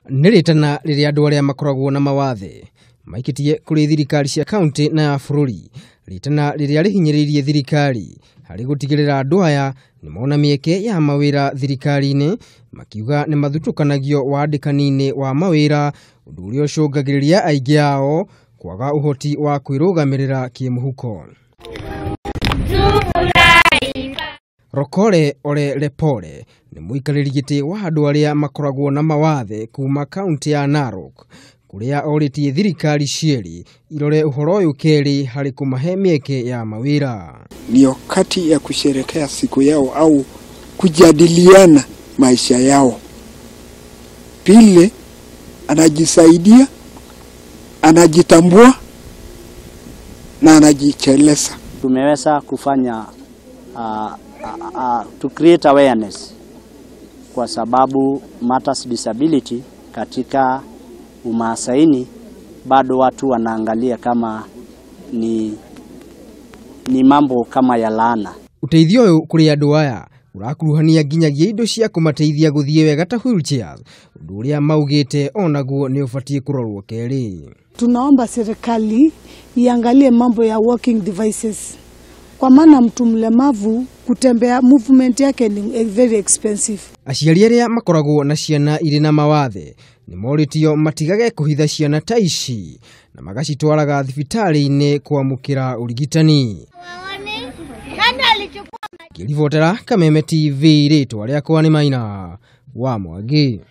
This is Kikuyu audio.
Nĩ rĩtana rĩrĩa andũ arĩa makoragwo na mawathe maikĩtie kũrĩ thirikari cia kaunti na ya bũrũri, rĩtana rĩrĩa rĩhinyĩrĩirie thirikari harĩ gũtigĩrĩra andũ aya nĩ mona mĩeke ya mawĩra thirikari-inĩ, makiuga nĩ mathutũkanagio wandĩkani-inĩ wa mawĩra, ũndũ ũrĩa ũcũngagĩrĩria aingĩ ao kwaga ũhoti wa kwĩrũgamĩrĩra kĩmũhuko. Rokore Ole Lepore nĩ mũikarĩri gĩtĩ wa andũ arĩa makoragwo na mawathe kuma kaunti ya Narok, kũrĩa orĩtie thirikari cierĩ irore ũhoro ũyũ kerĩ harĩ kũmahe mĩeke ya mawĩra. Ni wakati ya kusherekea siku yao au kujadiliana maisha yao. Pili, anajisaidia, anajitambua na anajicheleza. Tumeweza kufanya to create awareness kwa sababu matters disability katika Umaasaini bado watu wanaangalia kama ni mambo kama ya laana. Uteithio ũyũ kũrĩ andũ aya ũrakuruhania nginyagia indo cia kũmateithia gũthiĩ wega ta wheelchairs, ũndũ ũrĩa maugĩte onaguo nĩ ũbatiĩ kũrorwo kerĩ. Tunaomba serikali iangalie mambo ya walking devices, kwa maana mtu mlemavu kutembea, movement yake ni very expensive. Aciari arĩa makoragwo na ciana irĩ na mawathe nĩ morĩtio matigage kũhitha ciana ta ici na magacitwaraga thibitarĩ-inĩ kwamũkĩra ũrigitani. Ngĩribotera Kameme TV, rĩtwa rĩakwa nĩ Maina wa Mwangi.